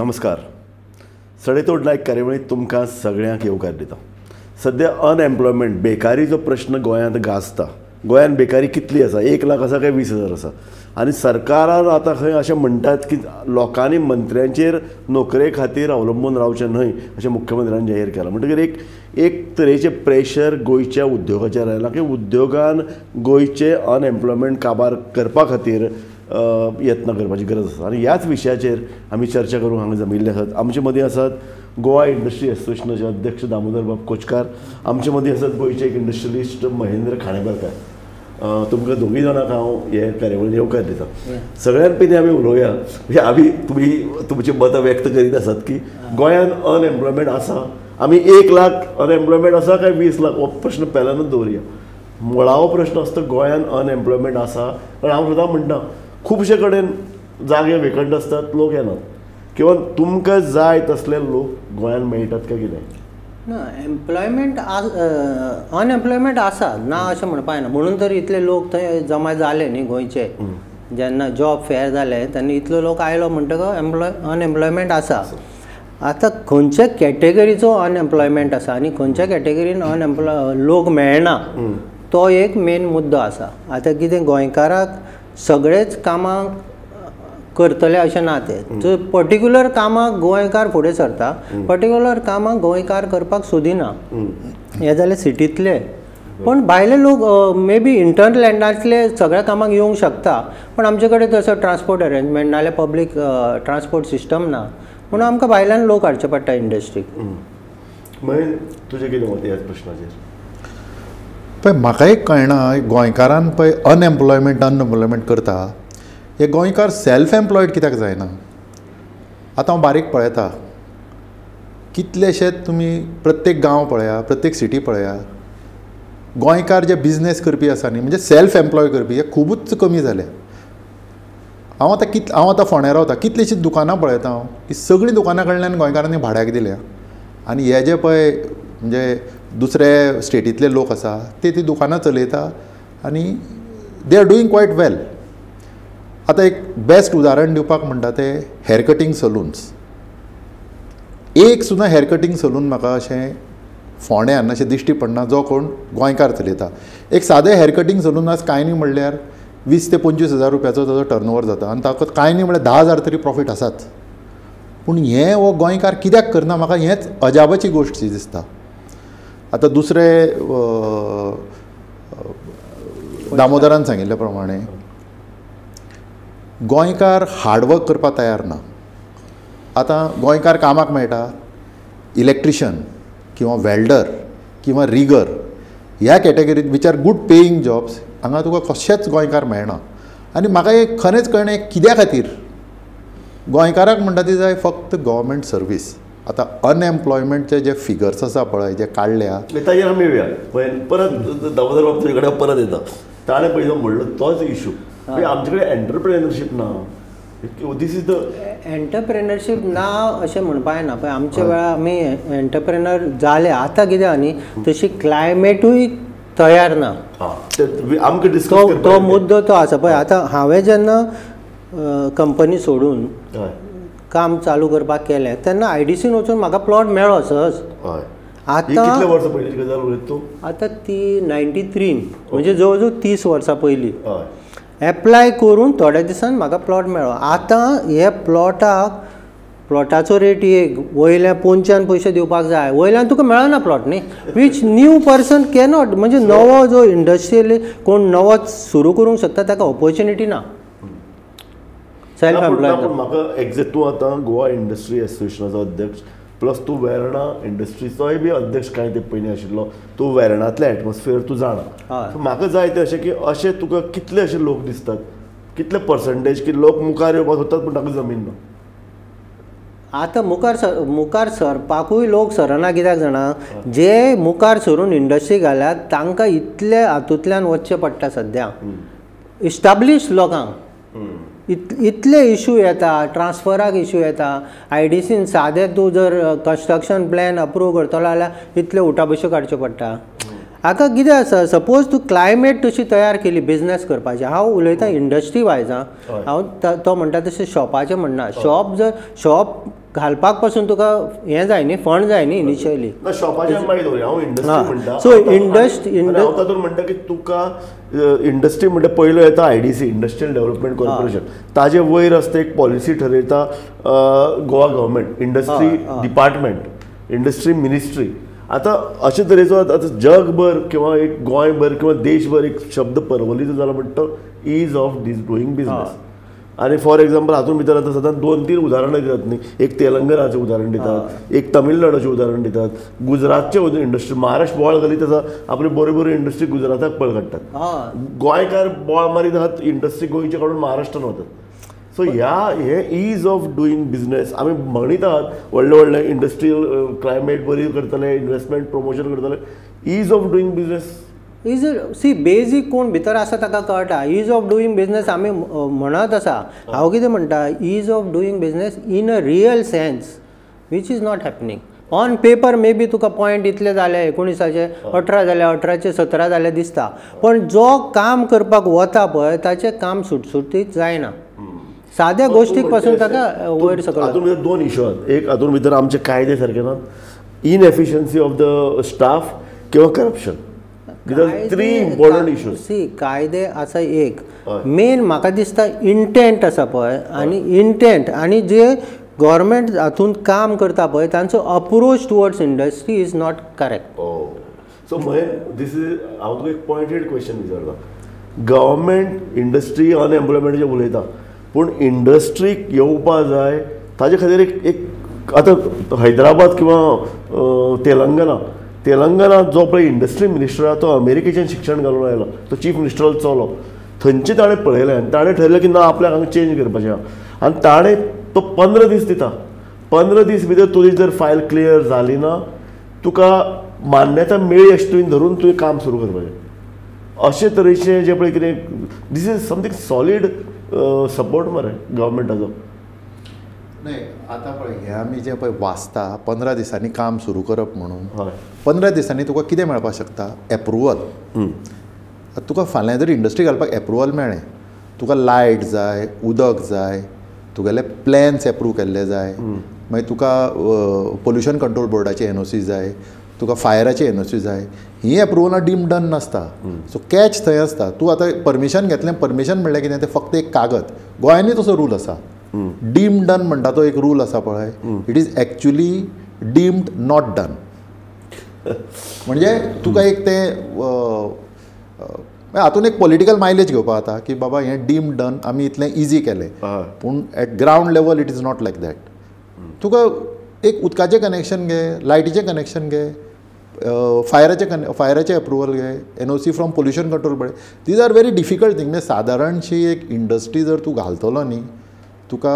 नमस्कार. सडेतोड नायक कार्यावळींत तुमकां सगळ्यांक येवकार दिता. सद्या अनएम्प्लॉयमेंट बेकारीचो प्रश्न गोंयांत गाजता. गोंयांत बेकारी कितली आसा? 1 लाख आसा काय 20,000 आसा? आनी सरकारान आतां खंय अशें म्हणटात की लोकांनी मंत्र्यांचेर नोकरे खातीर अवलंबून रावचें न्हय अशें मुख्यमंत्र्यान जाहीर केलां. म्हणटकीर एक एक तरेचें प्रेशर गोंयच्या उद्योगाचेर आयलां की उद्योगान गोंयचें अनएम्प्लॉयमेंट काबार करपा खातीर यत्न करपाची गरज आसा. आनी ह्याच विशयाचेर आमी चर्चा करूंक हांगा जमिल्ले आसात. आमचे मदीं आसात गोवा इंडस्ट्री एसोसिएशनाचे अध्यक्ष दामोदर बाब कोचकार, आमचे मदीं आसात गोंयचे एक इंडस्ट्रियलिस्ट महेंद्र खांडेपारकार. तुमकां दोगूय जाणांक हांव हे कार्यावळीन येवकार दिता. सगळ्यान पयलीं आमी उलोवया, म्हणजे आमी तुमी तुमची मतां व्यक्त करीत आसात की गोंयांत अनएम्प्लॉयमेंट आसा. आमी 1 लाख अनएम्प्लॉयमेंट आसा काय 20 लाख हो प्रश्न पेल्यानूच दवरुया. मुळावो प्रश्न आसता गोंयांत अनएम्प्लॉयमेंट आसा. कारण हांव सदां म्हणटा खुबशे कडेन जागे वेकंट आसतात, लोक येनात किंवा तुमकां जाय तसले लोक गोंयांत मेळटात काय कितें ना. एम्प्लॉयमेंट अनएम्प्लॉयमेंट आसा ना अशें म्हणपा जायना. म्हणून तर इतले लोक थंय जमा जाले न्ही गोंयचे. जेन्ना जॉब फेर जाले तेन्ना इतलो लोक आयलो म्हणटकच अनएम्प्लॉयमेंट आसा. आतां खंयच्या कॅटेगरीचो अनएम्प्लॉयमेंट आसा आनी खंयच्या कॅटेगरीन लोक मेळना तो एक मेन मुद्दो आसा. आतां कितें गोंयकाराक सगळेच कामां करतले अशें ना. ते पर्टिक्युलर कामाक गोंयकार फुडें सरता, पर्टिक्युलर कामां गोंयकार करपाक सोदिना. हें जालें सिटींतले. पूण भायले लोक मे बी इंटरलँडांतले सगळ्या कामाक येवंक शकता, पूण आमचे कडेन तसो ट्रान्सपोर्ट अरेंजमेंट नाल्यार पब्लीक ट्रान्सपोर्ट सिस्टम ना, म्हणून आमकां भायल्यान लोक हाडचे पडटा इंडस्ट्रीक. मागीर तुजें कितें मत ह्या प्रश्नाचेर? पळय म्हाका एक कळना, गोंयकारान पळय अनएम्प्लॉयमेंट अनएम्प्लॉयमेंट करता, हे गोंयकार सेल्फ एम्प्लॉयड कित्याक जायना? आतां हांव बारीक पळयता कितलेशेच तुमी प्रत्येक गांव पळया, प्रत्येक सिटी पळया, गोंयकार जे बिजनेस करपी आसा न्ही, म्हणजे सेल्फ एम्प्लॉय करपी हे खुबूच कमी जाले. हांव आतां हांव आतां फोंड्या रावता, कितलींशींच दुकानां पळयता हांव की सगळीं दुकानां कडल्यान गोंयकारांनी भाड्याक दिल्या. आनी हे जे पळय म्हणजे दुसरे स्टेटींतले लोक आसा ते ती दुकानां चलयता आनी they are doing quite well. आतां एक बेस्ट उदाहरण दिवपाक म्हणटा ते हेअर कटींग सलून्स. एक सुद्दां हेअर कटींग सलून म्हाका अशें फोंड्यान अशें दिश्टी पडना जो कोण गोंयकार चलयता. एक सादें हेअर कटींग सलून आज कांय न्ही म्हणल्यार 20 ते 25 हजार रुपयाचो ताजो टर्नओवर जाता आनी ताका कांय न्ही म्हणल्यार 10,000 तरी प्रॉफीट आसाच. पूण हें हो गोंयकार कित्याक करना म्हाका हेंच अजाबाची गोश्ट शी दिसता. आतां दुसरें दामोदरान सांगिल्ले प्रमाणे गोंयकार हार्डवर्क करपाक तयार ना. आतां गोंयकार कामाक मेळटा इलेक्ट्रिशन किंवा वेल्डर किंवा रिगर ह्या कॅटेगरीत which are good paying jobs, हांगा तुका कशेंच गोंयकार मेळना. आनी म्हाका एक खरेंच कळना कित्या खातीर गोंयकाराक म्हणटा ती जाय फक्त गव्हर्मेंट सर्वीस. आतां अनएम्प्लॉयमेंटचे जे फिगर्स आसा पळय जे काडल्या ताजेर आमी येवया. परत दामोदर बाब तुजे कडेन परत येता. ताणें पयलो म्हणलो तोच इशू, आमचे कडेन एंटरप्रेनरशीप ना. This is the entrepreneurship ना अशें म्हणपा जायना. पळय आमच्या वेळार आमी एंटरप्रेनर जाले. आतां कितें आहा न्ही तशी क्लायमेटूय तयार ना. आमकां डिस्कस तो मुद्दो तो आसा. पळय आतां हांवें जेन्ना कंपनी सोडून काम चालू करपाक केलें तेन्ना आयडीसीन वचून म्हाका प्लॉट मेळ्ळो सहज. आतां कितले वर्सां पयलीं गजाल उलयता तूं? आतां ती 93 म्हणजे जवळ जवळ 30 वर्सां पयलीं एप्लाय करून थोड्या दिसान म्हाका प्लॉट मेळ्ळो. आतां हे प्लॉटाचो रेट एक, वयल्यान पोंच्यान पयशे दिवपाक जाय, वयल्यान तुका मेळना प्लॉट न्ही, which new person cannot. म्हणजे नवो जो इंडस्ट्रियल कोण नवो सुरू करूंक शकता ताका ऑपोर्चुनिटी ना. Self employed. म्हाका एक्झॅक्ट तूं आतां गोवा इंडस्ट्री एसोसिएशनाचो अध्यक्ष प्लस तूं वेर्णा इंडस्ट्रीचोय बी अध्यक्ष कांय ते पयलीं आशिल्लो, तूं वेर्णांतलें एटमॉस्फियर तूं जाणा. म्हाका जाय तें अशें की अशें तुका कितले अशे लोक दिसतात, कितले पर्संटेज की लोक मुखार येवपाक सोदतात पूण ताका जमीन ना? आतां मुखार सरपाकूय लोक सरना. कित्याक जाणा, जे मुखार सरून इंडस्ट्री घाल्यात तांकां इतले हातूंतल्यान वचचें पडटा सद्या. इस्टाब्लीश लोकांक इतले इशू येता, ट्रान्सफराक इशू येता. आयडीसीन सादें तूं जर कन्स्ट्रक्शन प्लॅन अप्रूव करतलो जाल्यार इतले उठाबश्यो काडच्यो पडटा. आतां कितें आसा, सपोज तूं क्लायमेट तशी तयार केली बिजनेस करपाची. हांव उलयतां इंडस्ट्री वायज, हांव तो म्हणटा तशें शॉपाचें म्हणना. शॉप जर शॉप घालपाक पासून तुका हें जाय न्ही, फंड जाय न्ही इनिशियली. ना शॉपाचें मागीर दवरया, हांव इंडस्ट्री म्हणटा. सो इंडस्ट्री हांव तातूंत म्हणटा की तुका इंडस्ट्री म्हणटा पयलो येता IDC, industrial development corporation, ताजे वयर आसता एक policy ठरयता Goa government, industry department, industry ministry. आतां अशे तरेचो आतां जगभर किंवा एक गोंयभर किंवा देशभर एक शब्द परवलीचो जाला म्हणटा तो ease of doing business. आनी फॉर एग्जाम्पल हातूंत भितर आतां सदांच 2-3 उदाहरणां दितात न्ही, एक तेलंगणाचें उदाहरण दितात, एक तमिळनाडूचें उदाहरण दितात, गुजरातचें इंडस्ट्री, महाराष्ट्र बोळ घालीत आसा, आपली बऱ्यो बऱ्यो इंडस्ट्री गुजराताक पळ काडटात, गोंयकार बोळ मारीत आहात इंडस्ट्री गोंयचे काडून महाराष्ट्रान वतात. सो ह्या हे is of doing business आमी म्हणीत आहात, व्हडले व्हडले इंडस्ट्रियल क्लायमेट बरी करतले, इन्वेस्टमेंट प्रमोशन करतले, ease of doing business is see basic कोण भितर आसा ताका कळटा. Is of doing business आमी म्हणत आसा, हांव कितें म्हणटा, ease of doing business in a real sense which is not happening. On paper may be तुका पॉयंट इतले जाले, 19 18 जाले, 18 17 जाले दिसता, पण जो काम करपाक वता पळय ताचें काम सुटसुटीत जायना. साद्या गोश्टीक पासून ताका वयर सकयल. हातूंत भितर 2 इशू आहात, एक हातूंत भितर आमचे कायदे सारके नात, इनएफिशियन्सी ऑफ the staff किंवा करप्शन. 3 important issues. सी कायदे आसा एक, मेन म्हाका दिसता इंटेंट आसा पळय, आनी इंटेंट आनी जे गव्हर्मेंट हातूंत काम करता पळय तांचो approach towards industry is not correct. So this is हांव तुका एक पॉयंटेड क्वेश्चन विचारता. गव्हर्मेंट इंडस्ट्री अनएम्प्लॉयमेंटाचेर उलयता, पूण इंडस्ट्रीक येवपा जाय ताजे खातीर एक एक आतां हैदराबाद किंवा तेलंगणा, तेलंगणा जो पळय इंडस्ट्री मिनिस्टर आहा तो अमेरिकेच्यान शिक्षण घालून आयलो, तो चीफ मिनिस्टर चलो, थंयचें ताणें पळयलें आनी ताणें ठरयलें की ना आपल्याक हांगा चेंज करपाचें आहा, आनी ताणें तो 15 दीस दिता, 15 दीस भितर तुजी जर फायल क्लियर जाली ना तुका मान्यता मेळ्ळी अशें तुवें धरून तुवें काम सुरू करपाचें. अशे तरेचें जें पळय कितें this is something solid support मरे गव्हर्मेंटाचो. न्हय आतां पळय हें आमी जें पळय वाचता 15 दिसांनी काम सुरू करप म्हणून, 15 दिसांनी तुका कितें मेळपाक शकता, एप्रुवल. तुका फाल्यां जर इंडस्ट्री घालपाक एप्रुवल मेळ्ळें, तुका लायट जाय, उदक जाय, तुगेले प्लॅन्स एप्रूव केल्ले जाय, मागीर तुका पोल्युशन कंट्रोल बोर्डाची NOC जाय, तुका फायराची NOC जाय, ही एप्रुवलां डीम डन नासता. सो कॅच थंय आसता. तूं आतां परमिशन घेतलें, परमिशन म्हणल्यार कितें, तें फक्त एक कागद. गोंयांनी तसो रूल आसा, डीम डन म्हणटा तो एक रूल आसा पळय, it is actually deemed not done. म्हणजे तुका एक तें हातून एक पॉलिटिकल मायलेज घेवपाक जाता की बाबा हें डीम डन आमी इतलें इजी केलें, पूण at ground level it is not like that. तुका एक उदकाचें कनेक्शन घे, लायटीचें कनेक्शन घे, फायराचें फायराचें एप्रुवल घे, NOC from pollution control board, these are very difficult thing. म्हणजे सादारणशी एक इंडस्ट्री जर तूं घालतलो न्ही, तुका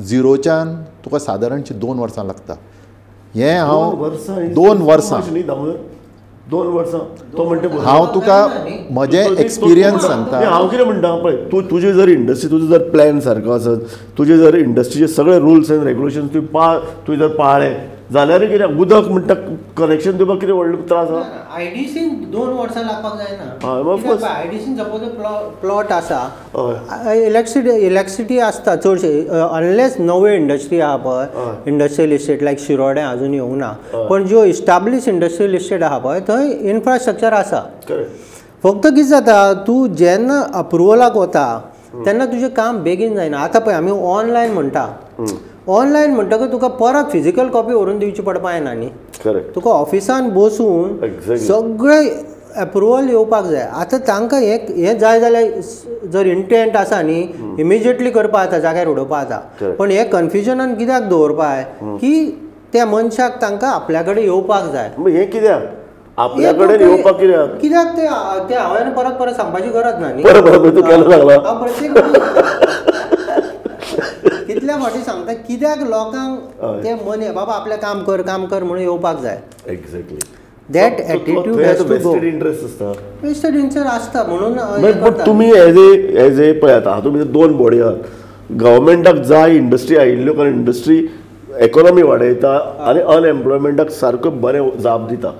झिरोच्यान तुका सादारणशी 2 वर्सां लागता. हें हांव 2 वर्सां 2 वर्सां तो म्हणटा हांव तुका म्हजें एक्सपिरियन्स सांगता. हांव कितें म्हणटा पळय, तूं तुजे जर इंडस्ट्री तुजो जर प्लॅन सारको आसत, तुजे जर इंडस्ट्रीचे सगळे रुल्स एंड रेगुलेशन्स तुवें तुवें जर पाळ्ळे जाल्यार कितें उदक म्हणटा कनेक्शन दिवपाक कितें व्हडलो त्रास आसा. आयडीसीन 2 वर्सां लागपाक जायना. आयडीसीन सपोज प्लॉट आसा, इलेक्ट्रिसिटी आसता चडशे, अनलेस नव्यो इंडस्ट्री आहा पळय, इंडस्ट्रियल इस्टेट लायक शिरोड्या अजून येवंक ना, पण ज्यो इस्टाब्लीश इंडस्ट्रियल इस्टेट आहा पळय थंय इन्फ्रास्ट्रक्चर आसा. फक्त कितें जाता, तूं जेन्ना अप्रुवलाक वता तेन्ना तुजें काम बेगीन जायना. आतां पळय आमी ऑनलायन म्हणटा, ऑनलायन म्हणटकच तुका परत फिजिकल कॉपी व्हरून दिवची पडपा येना न्ही, तुका ऑफिसान बसून सगळे एप्रुवल येवपाक जाय. आतां तांकां हें जाय जाल्यार जर इंटेंट आसा न्ही, इमिजिएटली करपा जाता, जाग्यार उडोवपा जाता. पण हें कन्फ्युजनान कित्याक दवरपा की त्या मनशाक तांकां आपल्या कडेन येवपाक जाय. हें कित्याक आपल्या कडेन येवपाक कित्याक कित्याक तें हांवें परत परत सांगपाची गरज ना न्ही. हांव प्रत्येक कितल्या फावटी सांगता कित्याक लोकांक ते मन बाबा आपलें काम कर काम कर म्हणून येवपाक जाय. Exactly that attitude has to go. Vested interest आसता, वेस्टेड इंट्रस्ट आसता म्हणून. बट तुमी एज ए पळयात हातूंत भितर 2 बॉडी आहात. गव्हर्मेंटाक जाय इंडस्ट्री आयिल्ल्यो, कारण इंडस्ट्री इकॉनॉमी वाडयता आनी अनएम्प्लॉयमेंटाक सारको बरें जाप दिता.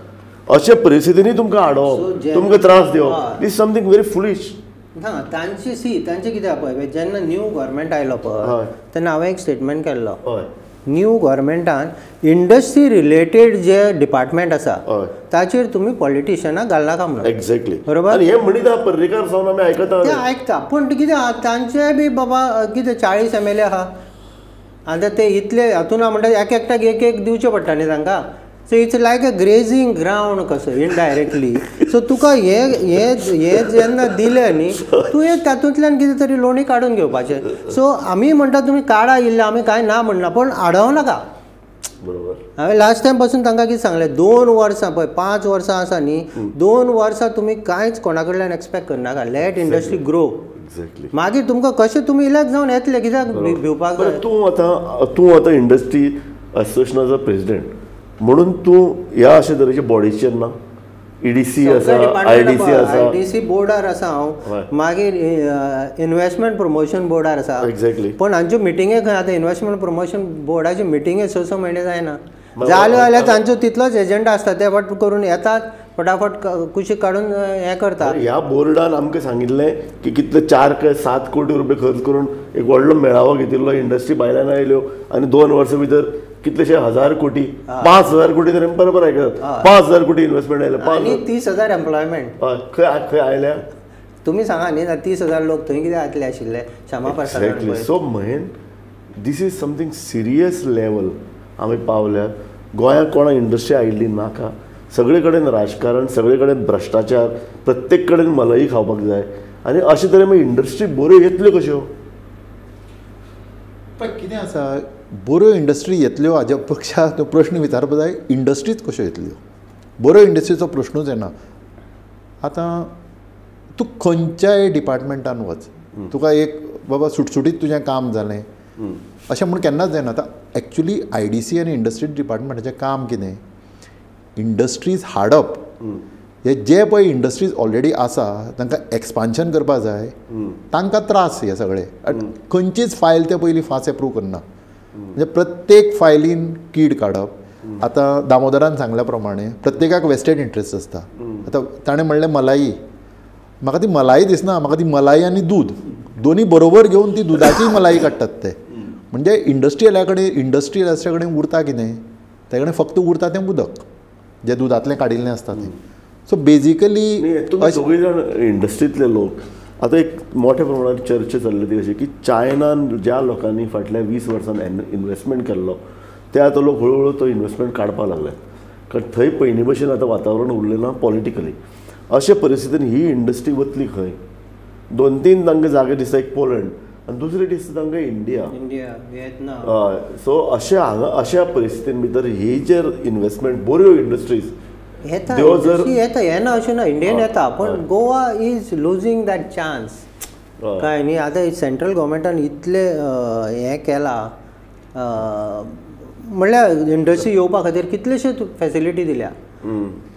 अशे परिस्थितींनी तुमकां हाडप, तुमकां त्रास दिवप, दीस समथींग व्हेरी फुलिश. ना तांची सी तांचें कितें पळय, जेन्ना न्यू गव्हर्मेंट आयलो पळय तेन्ना हांवें एक स्टेटमेंट केल्लो, न्यू गव्हर्मेंटान इंडस्ट्री रिलेटेड जे डिपार्टमेंट आसा ताचेर तुमी पॉलिटिशनाक घालनाका म्हणून. एक्झॅक्टली, बरोबर. हे म्हणीत पर्रीकार सावन आमी आयकता, ते आयकता. पूण कितें तांचे बी बाबा कितें 40 MLA आहा, आतां ते इतले हातून म्हणटा एक एकट्याक एक एक दिवचें पडटा न्ही तांकां. So it's like a grazing ground कसो इनडायरेक्टली. सो तुका हे हे हे जेन्ना दिलें न्ही तुवें तातूंतल्यान कितें तरी लोणी काडून घेवपाचें. सो आमी म्हणटा तुमी काडा इल्लें, आमी कांय ना म्हणना, पूण आडोवं नाका. बरोबर. हांवें लास्ट टायम पासून तांकां कितें सांगलें, 2 वर्सां पळय 5 वर्सां आसा न्ही, 2 वर्सां तुमी कांयच कोणा कडल्यान एक्सपेक्ट करनाका. Let industry grow. Exactly. मागीर तुमकां कशें तुमी इलेक्ट जावन येतले, कित्याक भिवपाक जाय. तूं आतां इंडस्ट्री असोसिएशनाचो प्रेसिडेंट म्हणून तूं ह्या अशे तरेच्या बॉडीचेर ना, EDC आसा, IDC आसा, IDC बोर्डार आसा हांव, मागीर इन्वेस्टमेंट प्रमोशन बोर्डार आसा. एक्झॅक्टली. पण हांच्यो मिटिंगे खंय आतां इन्वेस्टमेंट प्रमोशन बोर्डाच्यो मिटिंगे 6-6 म्हयने जायना, जाल्यो जाल्यार तांचो तितलोच एजंडा आसता, ते फट करून येतात फटाफट कुशीक काडून हें करता. ह्या बोर्डान आमकां सांगिल्लें की कितले 4 काय 7 कोटी रुपये खर्च करून एक व्हडलो मेळावो घेतिल्लो, इंडस्ट्री भायल्यान आयल्यो आनी 2 वर्सां भितर कितलेशे 1000 कोटी, 5000 कोटी तरी बरोबर आयकतात, 5000 कोटी इन्वेस्टमेंट आयले आनी 30,000 एम्प्लॉयमेंट. खंय खंय आयल्या तुमी सांगा न्ही, 30,000 लोक थंय कितें जातले आशिल्ले Shyama Prasad. Exactly. So Mahen, this is something serious level आमी पावल्यात. गोंयांत कोणा इंडस्ट्री आयिल्ली नाका, सगळे कडेन राजकारण, सगळे कडेन भ्रश्टाचार, प्रत्येक कडेन मलई खावपाक जाय आनी अशे तरेन मागीर इंडस्ट्री बऱ्यो येतल्यो कश्यो? पण कितें आसा, बऱ्यो इंडस्ट्री येतल्यो हाज्या पेक्षा तो प्रश्न विचारपा जाय, इंडस्ट्रीच कश्यो येतल्यो? बऱ्यो इंडस्ट्रीचो प्रश्नूच येना. आतां तूं खंयच्याय डिपार्टमेंटान वच, तुका एक बाबा सुटसुटीत तुजें काम जालें अशें म्हूण केन्नाच जायना. आतां एक्चुली IDC आनी इंडस्ट्री डिपार्टमेंटाचें काम कितें, इंडस्ट्रीज हाडप. हे जे पळय इंडस्ट्रीज ऑलरेडी आसा तांकां एक्सपान्शन करपा जाय, तांकां त्रास हे सगळे. खंयचीच फायल ते पयलीं फास्ट एप्रूव करना, म्हणजे प्रत्येक फायलीन कीड काडप. आतां दामोदरान सांगल्या प्रमाणे प्रत्येकाक वेस्टेड इंट्रस्ट आसता. आतां ताणें म्हणलें मलाई, म्हाका ती मलाई दिसना, म्हाका ती मलाई आनी दूद दोनी बरोबर घेवन ती दुदाची मलाई काडटात ते. म्हणजे इंडस्ट्रियला कडेन, इंडस्ट्रियलिस्टा कडेन उरता कितें, ते कडेन फक्त उरता तें उदक जें दुदांतलें काडिल्लें आसता तें. सो बेजिकली तुमी सगळीं जाण इंडस्ट्रींतले लोक. आतां एक मोठ्या प्रमाणात चर्चा चल्ली ती अशी की चायनान ज्या लोकांनी फाटल्या 20 वर्सां इन्वेस्टमेंट केल्लो ते आतां लोक हळू हळू तो इन्वेस्टमेंट काडपाक लागले, कारण थंय पयलीं भशेन आतां वातावरण उरलें ना पॉलिटिकली. अशे परिस्थितीन ही इंडस्ट्री वतली खंय? 2-3 तांकां जागे दिसता, एक पोलंड आनी दुसरी दिसता तांकां इंडिया, व्हिएतनाम. हय. सो अशा हांगा अशा परिस्थितीन भितर ही जर इन्वेस्टमेंट बऱ्यो इंडस्ट्रीज येता, येता, येना अशें ना, इंडियन येता, पण Goa is losing that chance. काय न्ही, आतां सेंट्रल गव्हर्मेंटान इतलें हें केलां, म्हणल्यार इंडस्ट्री येवपा खातीर कितलेशेच फॅसिलिटी दिल्या.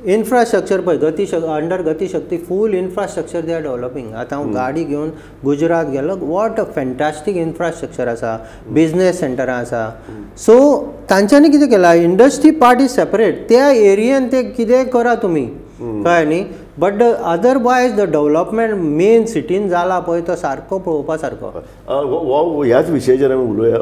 इन्फ्रास्ट्रक्चर पळय, under Gatishakti full infrastructure they are developing. आतां हांव गाडी घेवन गुजरात गेलो, what a fantastic infrastructure आसा, बिजनेस सेंटरां आसा. सो तांच्यांनी कितें केलां, इंडस्ट्री पार्ट is separate, त्या एरियेन ते कितेंय करा तुमी, कळ्ळें न्ही, but otherwise the development main सिटीन जाला पळय तो सारको पळोवपा सारको. ह्याच विशयाचेर आमी उलोवया.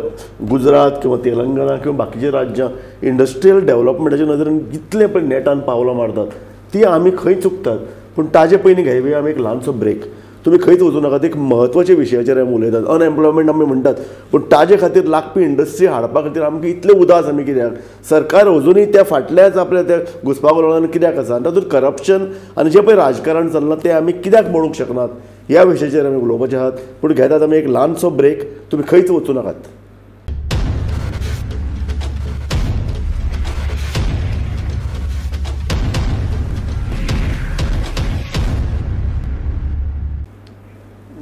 गुजरात किंवा तेलंगणा किंवा बाकीचे राज्यां इंडस्ट्रियल डेव्हलपमेंटाच्या नदरेन कितले पळय नेटान पावलां मारतात ती आमी खंय चुकतात. पूण ताजे पयलीं घेवया आमी एक ल्हानसो ब्रेक. तुमी खंयच वचूं नाकात, एक म्हत्वाच्या विशयाचेर आमी उलयतात. अनएम्प्लॉयमेंट आमी म्हणटात, पूण ताजे खातीर लागपी इंडस्ट्री हाडपा खातीर आमकां इतले उदास आमी कित्याक? सरकार अजुनूय त्या फाटल्याच आपल्या त्या घुसपागोंदळान कित्याक आसा आनी तातूंत करप्शन आनी जें पळय राजकारण चल्लां तें आमी कित्याक मोडूंक शकनात ह्या विशयाचेर आमी उलोवपाचे आहात. पूण घेतात आमी एक ल्हानसो ब्रेक, तुमी खंयच वचूं नाकात.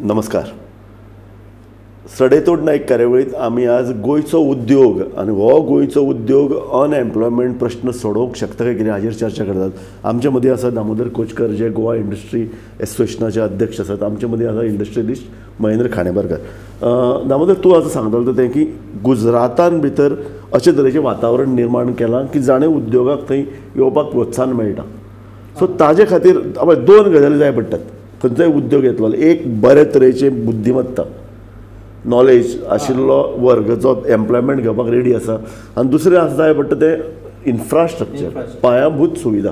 नमस्कार. सडेतोड नायक कार्यावळींत आमी आज गोंयचो उद्योग आनी हो गोंयचो उद्योग अनएम्प्लॉयमेंट प्रश्न सोडोवंक शकता काय कितें हाजेर चर्चा करतात. आमचे मदीं आसा दामोदर कोचकर जे गोवा इंडस्ट्री एसोसिएशनाचे अध्यक्ष आसात. आमचे मदीं आसा इंडस्ट्रियलिस्ट महेंद्र खांडेपारकर. दामोदर, तूं आतां सांगतालो तें की गुजरातान भितर अशे तरेचें वातावरण निर्माण केलां की जाणें उद्योगाक थंय येवपाक प्रोत्साहन मेळटा. सो ताजे खातीर दोन गजाली जाय पडटात खंयचोय उद्योग येतलो. एक बरे तरेचे बुद्धिमत्ता, नॉलेज आशिल्लो वर्ग जो एम्प्लॉयमेंट घेवपाक रेडी आसा आनी दुसरें आसा जाय पडटा तें इन्फ्रास्ट्रक्चर, पायाभूत सुविधा.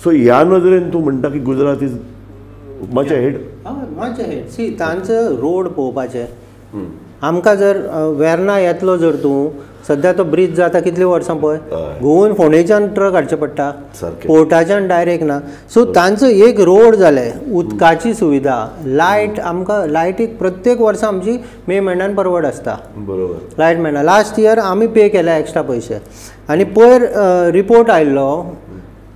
सो ह्या नदरेन तूं म्हणटा की Gujarat is much ahead. Much ahead. See तांचो रोड पळोवपाचें आमकां जर वेर्ना येतलो जर तूं सद्या तो ब्रीज जाता कितलीं वर्सां पळय गोवन फोंडेच्यान ट्रक हाडचे पडटा, पोर्टाच्यान डायरेक्ट ना. सो तांचो एक रोड जाले, उदकाची सुविधा, लायट आमकां लायटीक प्रत्येक वर्सा आमची मे म्हयन्यान परवड आसता, बरोबर लायट मेळना. लास्ट इयर आमी पे केल्या एक्स्ट्रा पयशे आनी पयर रिपोर्ट आयिल्लो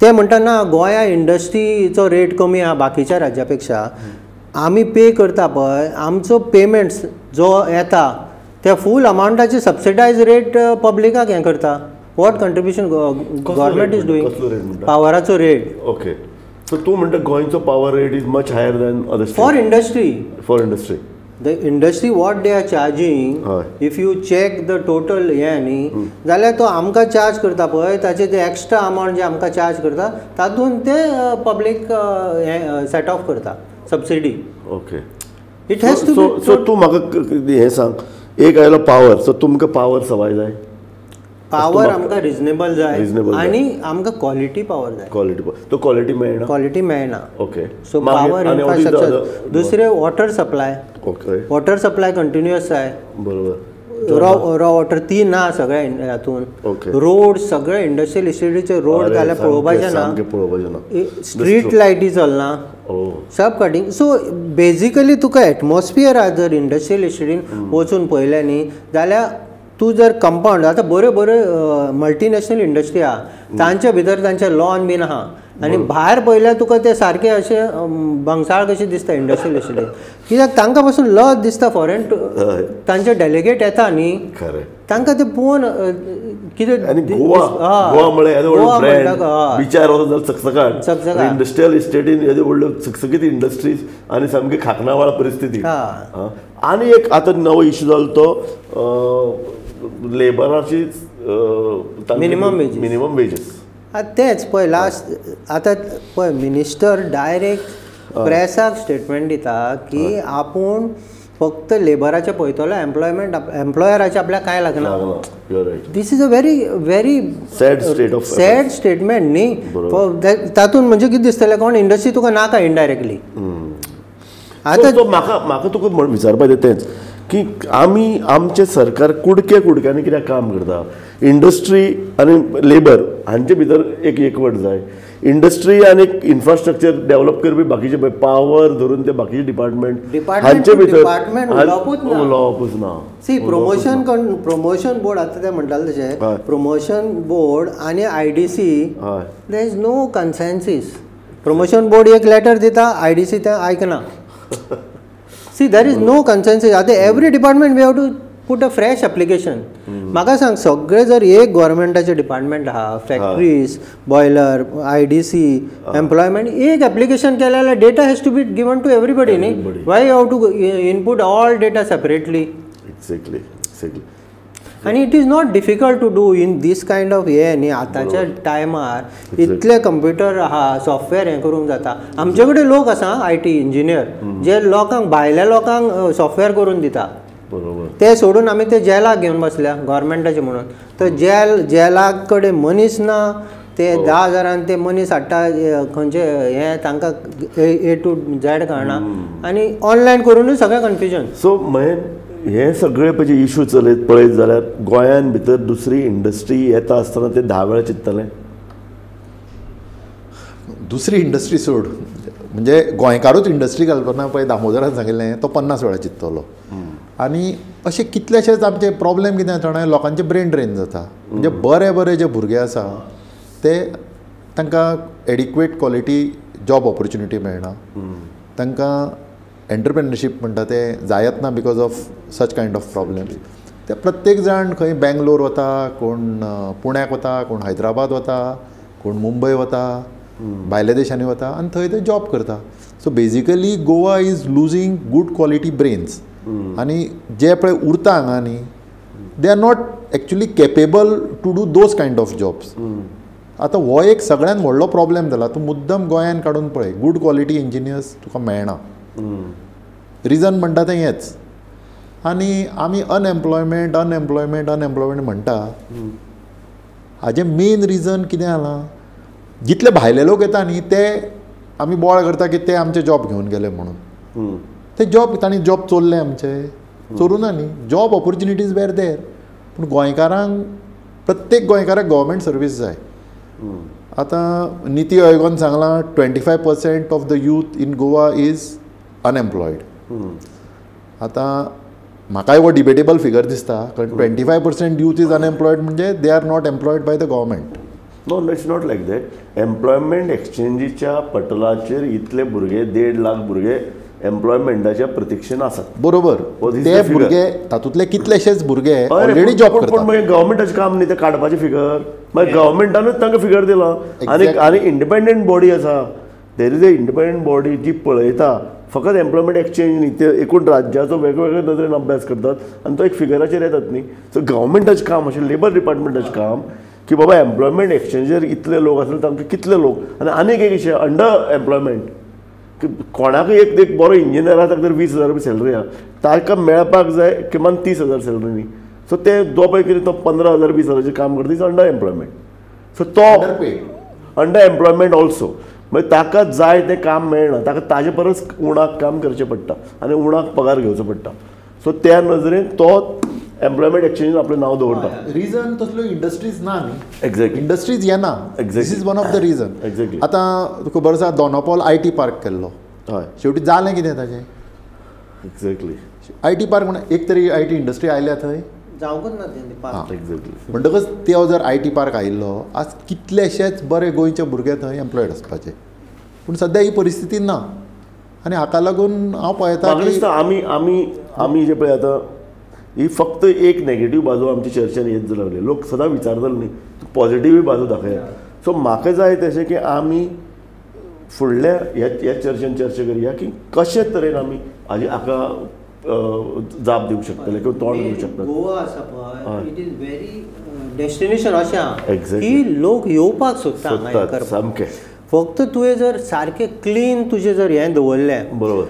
ते म्हणटा ना गोंया इंडस्ट्रीचो रेट कमी आहा बाकीच्या राज्या पेक्षा. आमी पे करता पळय आमचो पेमेंट्स जो येता त्या फूल अमावंटाची सबसिडायज रेट पब्लिकाक हें करता. What contribution government is doing? पावराचो rate. Okay, so तूं म्हणटा गोंयचो power rate is much higher than other for industry. For industry the industry what they are charging, if you check the total हें न्ही जाल्यार तो आमकां चार्ज करता पळय ताचे ते एक्स्ट्रा अमावंट जे आमकां चार्ज करता तातूंत ते पब्लीक हें सेट ऑफ करता subsidy. Okay, it has to. So तूं म्हाका हें सांग, एक आयलो पावर, सो तुमकां पावर सवाय जाय, पावर आमकां रिजनेबल जाय आनी आमकां क्वॉलिटी पावर जाय. क्वॉलिटी पावर, तो क्वॉलिटी मेळना, क्वॉलिटी मेळना. Okay, so power infrastructure. दुसरें water supply. Okay, water supply continuous जाय, बरोबर. रॉ वॉटर ती ना सगळ्या हातून. रोड सगळे इंडस्ट्रियल इस्टेटीचे रोड जाल्यार पळोवपाचें ना, पळोवपाचें ना, स्ट्रीट लायटी चलना, सब कटिंग. सो बेजिकली तुका एटमॉस्फियर आहा जर इंडस्ट्रियल इस्टेटीन वचून पळयलें न्ही जाल्यार तूं जर कंपावंड आतां बऱ्यो बऱ्यो मल्टीनॅशनल इंडस्ट्री आहा तांच्या भितर तांचे लॉन बीन आहा आनी भायर पळयल्यार तुका ते सारके अशे बंगसाळ कशे दिसता इंडस्ट्रियल इस्टेटीन, कित्याक तांकां पासून लज दिसता फॉरेन तांचे डेलिगेट येता न्ही, तांकां ते पळोवन कितें. आनी गोवा, गोवा म्हळ्यार येदो व्हडलो ब्रँड, बिचार वचत जाल्यार चकचकाट, चकचकाट इंडस्ट्रियल इस्टेटीन येद्यो व्हडल्यो चकचकीत इंडस्ट्रीज आनी सामकी खाकनावाळ परिस्थिती. आनी एक आतां नवो इशू जालो तो लेबराची मिनिमम वेजीस. Minimum wages. तेंच पळय लास्ट आतां पळय मिनिस्टर डायरेक्ट प्रेसाक स्टेटमेंट दिता की आपूण फक्त लेबराचें पळयतलो, एम्प्लॉयमेंट एम्प्लॉयराचें आपल्याक कांय लागना. This is a very very sad state of sad statement न्ही. तातूंत म्हणजे कितें दिसतलें कोण इंडस्ट्री तुका नाका इनडायरेक्टली. आतां म्हाका म्हाका तुका विचारपाचें तेंच की आमी आमचें सरकार कुडके कुडक्यांनी कित्याक काम करता? इंडस्ट्री आनी लेबर हांचे भितर एक एकवट जाय. इंडस्ट्री आनी इन्फ्रास्ट्रक्चर डेव्हलप करपी बाकीचे पावर धरून ते बाकीचे डिपार्टमेंट हांचे भितर उलोवपूच ना. सी प्रमोशन प्रमोशन बोर्ड आतां ते म्हणटाले तशें प्रमोशन बोर्ड आनी I D C there is no consensus. Promotion board एक लेटर दिता, I D C तें आयकना. See there is no consensus. आतां every department we have to put a fresh application. म्हाका सांग सगळे जर एक गव्हर्मेंटाचे डिपार्टमेंट आहा, factories, boiler, I D C, employment, एक एप्लिकेशन केलें जाल्यार data has to be given to everybody न्ही. Why you have to input all data separately? Exactly exactly. आनी it is not difficult to do in this kind of हें न्ही. आतांच्या टायमार इतले कंप्युटर आहा, सॉफ्टवेअर हें करूंक जाता. आमचे कडेन लोक आसा I T engineer जे लोकांक भायल्या लोकांक सॉफ्टवेअर करून दिता, बरोबर. ते सोडून आमी ते जेलाक घेवन बसल्या गव्हर्मेंटाचे म्हणून. तर जेल जेला कडेन मनीस ना, ते 10 हजारान ते मनीस हाडटा खंयचे हें तांकां ए टू झॅड कळना आनी ऑनलायन करूनूय सगळें कन्फ्युजन. सो महेन हे सगळे पळय इशू चलयत पळयत जाल्यार गोंयान भितर दुसरी इंडस्ट्री येता आसतना ते 10 वेळा चिंततले. दुसरी इंडस्ट्री सोड, म्हणजे गोंयकारूच इंडस्ट्री घालपाना पळय दामोदरान सांगिल्लें तो 50 वेळा चिंततलो. आनी अशे कितलेशेच आमचे प्रॉब्लेम कितें जाता, लोकांचे ब्रेन ड्रेन जाता. म्हणजे बरे बरे जे भुरगे आसा ते तांकां एडिक्वेट क्वॉलिटी जॉब ऑपॉर्च्युनिटी मेळना, तांकां एंटरप्रेन्योरशीप म्हणटा तें जायत ना because of such kind of problems. ते प्रत्येक जाण खंय बेंगलोर वता, कोण पुण्याक वता, कोण हैदराबाद वता, कोण मुंबय वता, भायल्या देशांनी वता आनी थंय ते जॉब करता. So basically Goa is losing good quality brains. आनी जे पळय उरता हांगा न्ही, they are not actually capable to do those kind of jobs. आतां हो एक सगळ्यान व्हडलो प्रॉब्लेम जाला. तूं मुद्दम गोंयान काडून पळय, गूड क्वॉलिटी इंजिनियर्स तुका मेळना. रिजन म्हणटा तें हेंच. आनी आमी अनएम्प्लॉयमेंट अनएम्प्लॉयमेंट अनएम्प्लॉयमेंट म्हणटा. हाजें मेन रिजन कितें जालां, जितले भायले लोक येता न्ही ते आमी बोळ करता की ते आमचे जॉब घेवन गेले म्हणून. ते जॉब तांणी जॉब चोरले आमचे, चोरूं ना न्ही, जॉब ऑपॉर्च्युनिटीज वेर देर. पूण गोंयकारांक, प्रत्येक गोंयकाराक गव्हर्मेंट सर्वीस जाय. आतां निती आयोगान सांगलां 25% of the youth in Goa is unemployed. आतां म्हाकाय हो डिबेटेबल फिगर दिसता, कारण 25% यूथ is unemployed म्हणजे they are not employed by the government. No, it's not like that. Employment एक्सचेंजीच्या पटलाचेर इतले भुरगे, 1.5 लाख भुरगे एम्प्लॉयमेंटाच्या प्रतिक्षेन आसात. बरोबर, ते भुरगे तातूंतले कितलेशेच भुरगे ऑलरेडी जॉब करतात. पूण मागीर गव्हर्मेंटाचें काम न्ही तें काडपाचें फिगर, मागीर गव्हर्मेंटानूच तांकां फिगर दिलां. आनी आनी इंडिपेंडंट बॉडी आसा, there is a independent body जी पळयता फकत एम्प्लॉयमेंट एक्सचेंज न्ही, ते एकूण राज्याचो वेगवेगळे नदरेन अभ्यास करतात आनी तो एक फिगराचेर येतात न्ही. सो गव्हर्मेंटाचें काम अशें, लेबर डिपार्टमेंटाचें काम की बाबा एम्प्लॉयमेंट एक्सचेंजीर इतले लोक आसले तांकां कितले लोक. आनी आनीक एक विशय अंडर एम्प्लॉयमेंट, की कोणाकूय एक एक बरो इंजिनियर आसा ताका तर 20,000 रुपया सॅलरी आसा, ताका मेळपाक जाय किमान 30,000 सॅलरी न्ही. सो ते दो पळय कितें तो 15,000 20,000 काम करता, is under employment. सो तो अंडर एम्प्लॉयमेंट ऑल्सो, मागीर ताका जाय तें काम मेळना, ताका ताजे परस उणाक काम करचें पडटा आनी उणाक पगार घेवचो पडटा. सो त्या नदरेन तो एम्प्लॉयमेंट एक्सचेंजीन आपलें नांव दवरता. रिजन तसल्यो इंडस्ट्रीज ना न्ही. एक्झॅक्टली, इंडस्ट्रीज येना. This is one of the reason. Exactly. आतां तुका खबर आसा दोनोपोल I T park केल्लो, हय, शेवटी जालें कितें ताजें? एक्झॅक्टली, I T park म्हणून एक तरी I T industry आयल्या थंय, जावंकूच ना तें पार्क. एक्झॅक्टली. म्हणटकच तो जर I T park आयिल्लो आज कितलेशेच बरे गोंयचे भुरगे थंय एम्प्लॉयड आसपाचे, पूण सद्या ही परिस्थिती ना. आनी हाका लागून हांव पळयता की आमी आमी आमी जे पळय आतां ही फक्त एक नेगेटीव बाजू आमची चर्चेन येत लागली, लोक सदां विचारतले न्ही, पॉझिटिव्हय बाजू दाखयात. सो म्हाका जाय तशें की आमी फुडल्या ह्या चर्चेन चर्चा करया की कशे तरेन आमी हाजी हाका जाप दिवंक शकतले किंवा तोंड दिवंक शकतले. गोवा आसा पळय, it is very destination अशें आहा की लोक येवपाक सोदता सामकें. फक्त तुवें जर सारकें क्लीन तुजें जर हें दवरलें, बरोबर,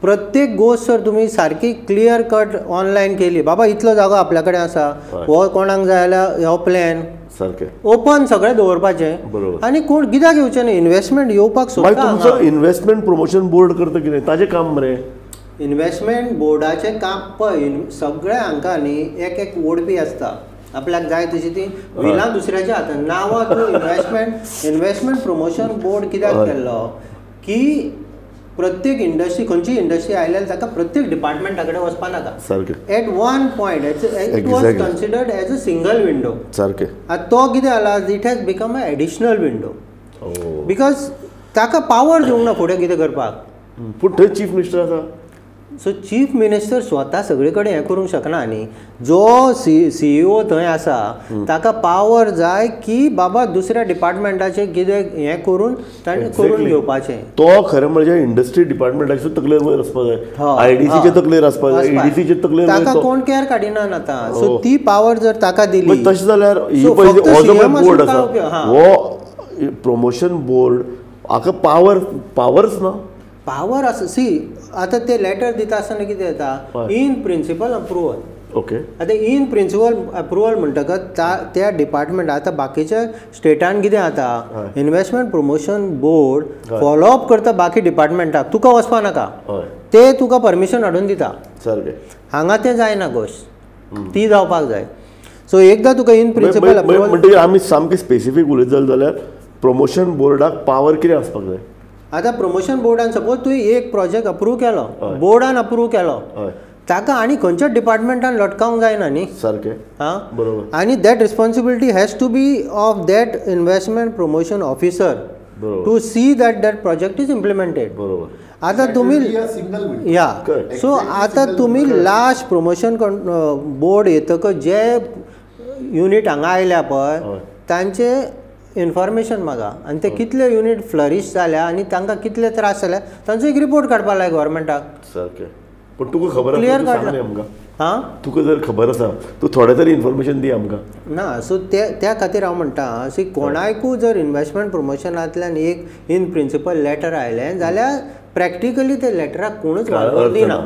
प्रत्येक गोश्ट जर तुमी सारकी क्लियर कट ऑनलायन केली, बाबा इतलो जागो आपल्या कडेन आसा, हो कोणाक जाय जाल्यार हो प्लॅन सारकें ओपन सगळें दवरपाचें, बरोबर. आनी कोण कित्याक येवचें न्ही, इन्वेस्टमेंट येवपाक सोदता. तुमचो इन्वेस्टमेंट प्रमोशन बोर्ड करता कितें ताजें काम मरे? इन्वेस्टमेंट बोर्डाचें काम पळय, सगळ्या हांकां न्ही एक एक ओडपी आसता, आपल्याक जाय तशी ती विलां दुसऱ्याच्या हातान. नांवां तूं इन्वेस्टमेंट प्रमोशन बोर्ड कित्याक केल्लो की प्रत्येक इंडस्ट्री, खंयची इंडस्ट्री आयल्यार ताका प्रत्येक डिपार्टमेंटा कडेन वचपा नाका. सारकें. At one point it was considered as a single window. सारकें. आतां तो कितें जाला, it has become a additional window, because ताका पावर दिवंक ना फुडें कितें करपाक. पूण थंय चीफ मिनिस्टर आसा, सो चीफ मिनिस्टर स्वता सगळे कडेन हें करूंक शकना न्ही. जो सीईओ थंय आसा ताका पावर जाय की बाबा दुसऱ्या डिपार्टमेंटाचें कितें हें करून ताणें करून घेवपाचें. तो खरें म्हणजे इंडस्ट्री डिपार्टमेंटाचे तकलेर वयर आसपाक जाय, आयडीसीचे तकलेर आसपाक जाय, ईडीसीचे तकलेर, ताका कोण केअर काडिना आतां. सो ती पावर जर ताका दिली तशें जाल्यार हो जो बोर्ड आसा हो प्रमोशन बोर्ड हाका पावर पावरच ना. पावर आसा. सी आतां ते लेटर दिता आसतना कितें येता, इन प्रिंसिपल अप्रुवल. ओके, आतां इन प्रिंसिपल अप्रुवल म्हणटकच त्या डिपार्टमेंट आतां बाकीच्या स्टेटान कितें जाता, इन्वेस्टमेंट प्रमोशन बोर्ड फॉलोअप करता बाकी डिपार्टमेंटाक, तुका वचपा नाका, ते तुका परमिशन हाडून दिता. सारकें. हांगा तें जायना गोश्ट, ती जावपाक जाय. सो एकदां तुका इन प्रिंसिपल अप्रुवल म्हणटकीर आमी सामकें स्पेसिफीक उलयत जाल्यार प्रमोशन बोर्डाक पावर कितें आसपाक जाय? आतां प्रमोशन बोर्डान सपोज तुवें एक प्रोजेक्ट अप्रूव केलो, बोर्डान अप्रूव केलो, ताका आनी खंयच्याच डिपार्टमेंटान लटकावंक जायना न्ही. सारकें. आं, बरोबर. आनी that responsibility has to be of that investment promotion officer to see that that project is implemented. बरोबर. आतां तुमी या सो आतां तुमी लास्ट प्रमोशन बोर्ड येतकच जे युनीट हांगा आयल्या पळय तांचे इन्फॉर्मेशन मागा आनी ते कितले युनीट फ्लरीश जाल्या आनी तांकां कितले त्रास जाल्या तांचो एक रिपोर्ट काडपाक लाय गव्हर्मेंटाक. सारकें. पूण तुका खबर क्लियर आसा आमकां? हां, तुका जर खबर आसा तूं थोडें तरी इन्फॉर्मेशन दी आमकां. ना, सो त्या खातीर हांव म्हणटा सी कोणायकूय जर इन्वेस्टमेंट प्रमोशनांतल्यान एक इन प्रिंसिपल लेटर आयलें जाल्यार प्रॅक्टिकली ते लेटराक कोणूच वालोर दिना.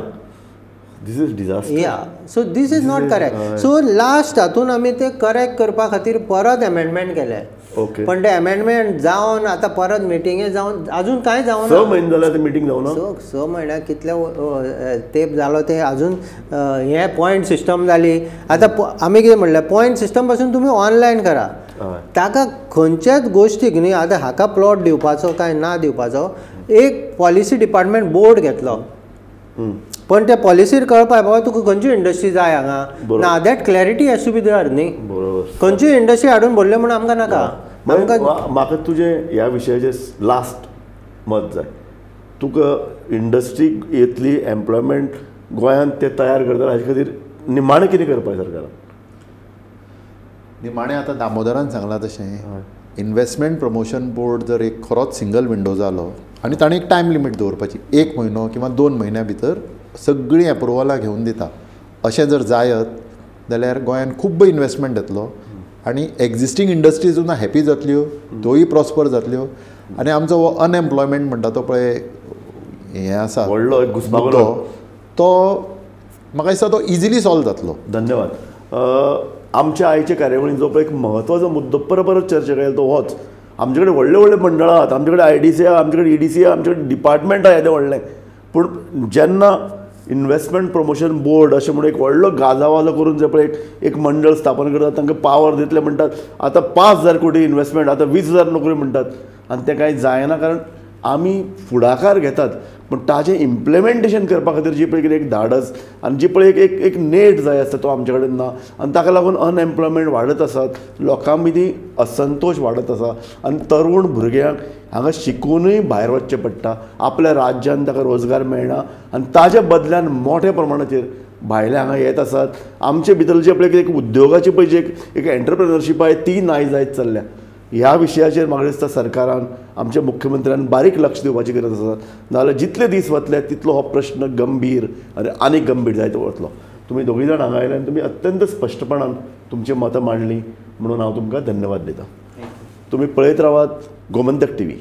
This is disaster. Yeah, so this is not correct. So last हातून आमी ते करेक्ट करपा खातीर परत एमेंडमेंट केले. ओके. पण ते एमेंडमेंट जावन आतां परत मिटिंगे जावन अजून कांय जावना. 6 म्हयने जाले आतां मिटींग जावना. 6 म्हयन्याक कितले तेप जालो ते अजून हे पॉयंट सिस्टम जाली. आतां आमी कितें म्हणलें, पॉयंट सिस्टम पासून तुमी ऑनलायन करा. ताका खंयच्याच गोश्टीक न्ही आतां हाका प्लॉट दिवपाचो काय ना दिवपाचो एक पॉलिसी डिपार्टमेंट बोर्ड घेतलो, पण त्या पॉलिसीर कळपाक बाबा तुका खंयची इंडस्ट्री जाय हांगा ना, that clarity has to be there न्ही. बरोबर. खंयची इंडस्ट्री हाडून भरले म्हणून आमकां नाका. म्हाका तुजें ह्या विशयाचेर लास्ट मत जाय. तुका इंडस्ट्री येतली, एम्प्लॉयमेंट गोंयांत ते तयार करतले, हाजे खातीर निमाणें कितें करपाक सरकारान? निमाणें आतां दामोदरान सांगलां तशें इन्वेस्टमेंट प्रमोशन बोर्ड जर एक खरोच सिंगल विंडो जालो आनी ताणें एक टायम लिमीट दवरपाची, 1 म्हयनो किंवा 2 म्हयन्या भितर सगळीं एप्रुवलां घेवन दिता, अशें जर जायत जाल्यार गोंयांत खूब्ब इन्वेस्टमेंट येतलो आनी एग्जिस्टींग इंडस्ट्रीज सुद्दां हॅपी जातल्यो, त्योय प्रॉस्पर जातल्यो आनी आमचो हो अनएम्प्लॉयमेंट म्हणटा तो पळय हें आसा व्हडलो एक घुस्पागोंदळ, तो म्हाका दिसता तो इजिली सॉल्व जातलो. धन्यवाद. आमच्या आयच्या कार्यावळीन जो पळय एक म्हत्वाचो मुद्दो परत परत चर्चा केला तो होच. आमचे कडेन व्हडले व्हडले मंडळां आहात, आमचे कडेन IDC आहा, आमचे कडेन EDC आहा, आमचे कडेन डिपार्टमेंट आहा येदें व्हडलें, पूण जेन्ना इन्वेस्टमेंट प्रमोशन बोर्ड अशें म्हणून एक व्हडलो गाजावाजो करून जे पळय एक मंडळ स्थापन करतात, तांकां पावर दितले म्हणटात, आतां 5,000 कोटी इन्वेस्टमेंट, आतां 20,000 नोकरी म्हणटात, आनी तें कांय जायना. कारण आमी फुडाकार घेतात पूण ताजें इम्प्लिमेंटेशन करपा खातीर जी पळय कितें एक धाडस आनी जी पळय एक एक नेट जाय आसता तो आमचे कडेन ना, आनी ताका लागून अनएम्प्लॉयमेंट वाडत आसात, लोकां मदीं असंतोश वाडत आसा आनी तरुण भुरग्यांक हांगा शिकूनय भायर वचचें पडटा, आपल्या राज्यान ताका रोजगार मेळना आनी ताज्या बदल्यान मोठ्या प्रमाणाचेर भायले हांगा येत आसात. आमचे भितर जे पळय एक उद्योगाची पळय जी एक एंटरप्रेनरशीप आहे ती नाय जायत चल्ल्या. ह्या विशयाचेर म्हाका दिसता सरकारान, आमच्या मुख्यमंत्र्यान बारीक लक्ष दिवपाची गरज आसा, नाजाल्यार जितले दीस वतले तितलो हो प्रश्न गंभीर आनी आनीक गंभीर जायत वतलो. तुमी दोगूय जाण हांगा आयले आनी तुमी अत्यंत स्पश्टपणान तुमची मतां मांडली म्हणून हांव तुमकां धन्यवाद दितां. तुमी पळयत रावात गोमंतक टीव्ही.